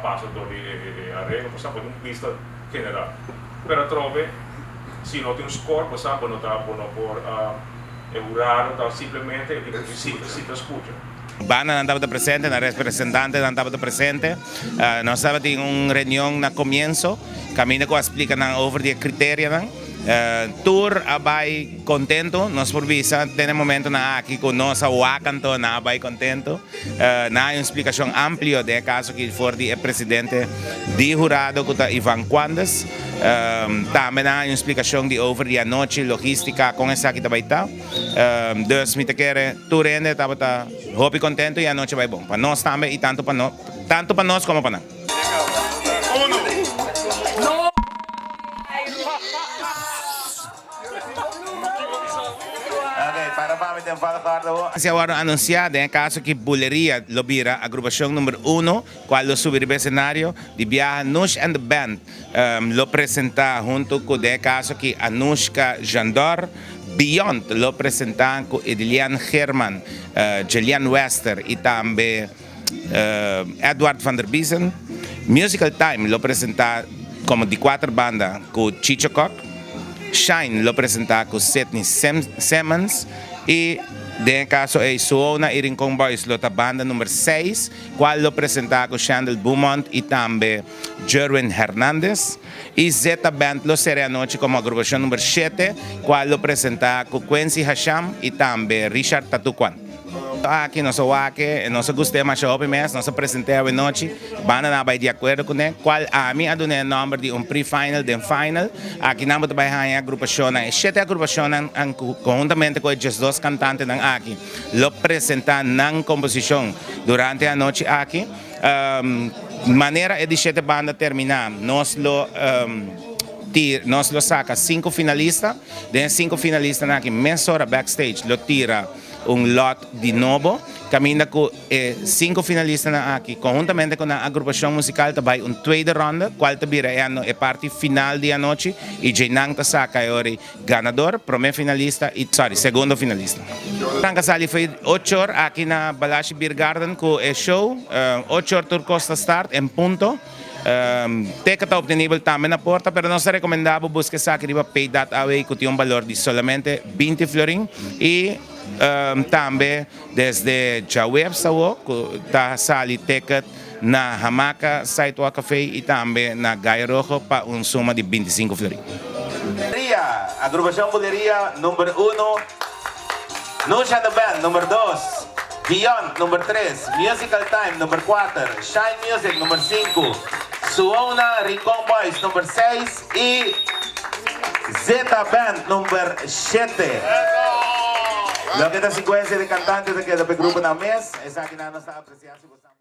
pasa dor di e areglo, bo sa bo tin un bista general. Pero atrobe si no tin un score bo sa bo no ta bo no por e hurado ta simplemente e tin ku sinta skucha. Bandanan tabata presente, nan representantenan tabata presente. Nos tabatin un reunion na comienso caminda cu a splica nan over di e criterianan. Tur a bay contento, nos por bisa te na e momentonan aki cu nos a wak anto nan a bay contento. Nan a hay un splicacion amplio den e caso aki for di e presidente di hurado cu ta Ivan Cuandes. Tambe nan a hay un splicacion di over di anochi, logistica, con esaki ta bay ta. Dus mi ta kere tur hende tabata hopi contento y anochi a bay bon pa nos tambe y tanto pa no tanto pa nos como pa nan. Si a wòrdu anunsiá den e kaso ki Buleria lo bira agrupashon number uno kual lo subi riba esenario di biaha Nush and the Band lo presentá huntu ku den e kaso ki Anushka Jandor, Beyond lo presentá ku Edilian Geerman, Jelian Wester i tambe Edward van der Biesen. Musical Time lo presentá komo di kuater banda ku Chicho Kok. Shine lo presentá ku Sidney Simmons i den e kaso ei Suona i Rincon Boys lo ta banda number seis kual lo presentá ku Shandel Beaumont i tambe Jerwin Hernandez. I Zeta Band lo sera e anochi komo agrupashon number shete kual lo presentá ku Quincy Hasham i tambe Richard Tatukuan. Aki nos a wak e, nos a gust'é masha hopi mes, nos a present'é awenochi, bandanan a bai di akuerdo kuné, kual ami a dun'é e nòmber di un pre-final den final. Aki nan bo ta bai haña agrupashonnan, e shete agrupashonnan ku konhuntamente ku e diesdos kantantenan aki lo presentá nan komposishon durante e anochi aki. Manera e di shete banda terminá nos lo nos lo saka sinku finalista, den e sinku finalistanan aki mesora backstage lo tira un lot di nobo caminda cu e cinco finalistanan aki conhuntamente cu nan agrupacion musical ta bay un tweede ronde cual ta bira e e parti final di anochi y djey nan ta saca e ora ganador, prome finalista y sorry segundo finalista. Nan ka sali fo'i ocho or aki na Balashi Beer Garden cu e show, ocho or tur cos ta start en punto. Ticket ta obtenibel tambe na porta, pero nos ta recomenda bo busca esaki riba pay.awe cu tin un balor di solamente binti florin y tambe desde djaweps awo cu ta sali ticket na Hamaca Sidewalk Cafe y tambe na Gallo Rojo pa un suma di bintisinco florin. Buleria, Agrupacion Buleria number uno, Nusha the Band number dos, Beyond number tres, Musical Time number kuater, Shine Music number sinku, Suona Rincon Boys number seis y Zeta Band number shete. Loke ta sikuensia di kantante ta keda pa e gruponan mes. Esakinan nos ta apresia si bo sa.